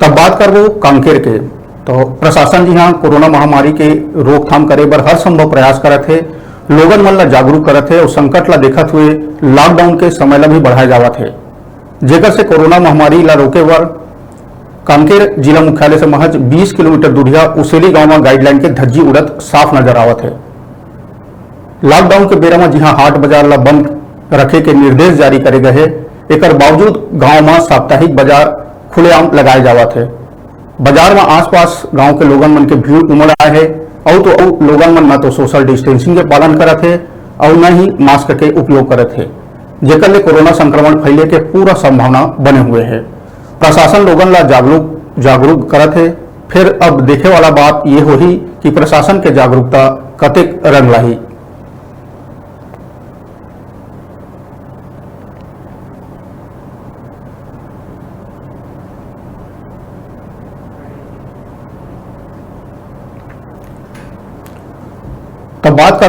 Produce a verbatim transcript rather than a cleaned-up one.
तब बात करबो कांकेर के, तो प्रशासन जिहां कोरोना महामारी के रोकथाम करे बर हर संभव प्रयास करत हे, लोगन मन ला जागरूक करत हे और संकट ला देखत हुए लॉकडाउन के समय ला भी बढ़ाए जावत हे, जेकर से कोरोना महामारी ला रोके बर कांकेर जिला मुख्यालय से महज बीस किलोमीटर दूरिया उसेली गांव में गाइडलाइन के धज्जी उड़त साफ नजर आवत हे। लॉकडाउन के बेरा म जिहां हाट बाजार ला बंद रखे के निर्देश जारी करे गए हे, एकर बावजूद गांव म साप्ताहिक बाजार खुलेआम लगाए जावत हे। बाजार म आसपास गांव के लोगन मन के भीड़ उमड़ आए हे। अउ तो अउ लोगन मन न तो सोशल डिस्टेंसिंग के पालन करत हे, अउ न ही मास्क के उपयोग करत हे, जेकर ले कोरोना संक्रमण फैले के पूरा संभावना बने हुए हे। प्रशासन लोगन ला जागरूक जागरूक करत हे। फिर अब देखे वाला बात ये होही कि प्रशासन के जागरूकता कतेक रंग लाही। तब बात कर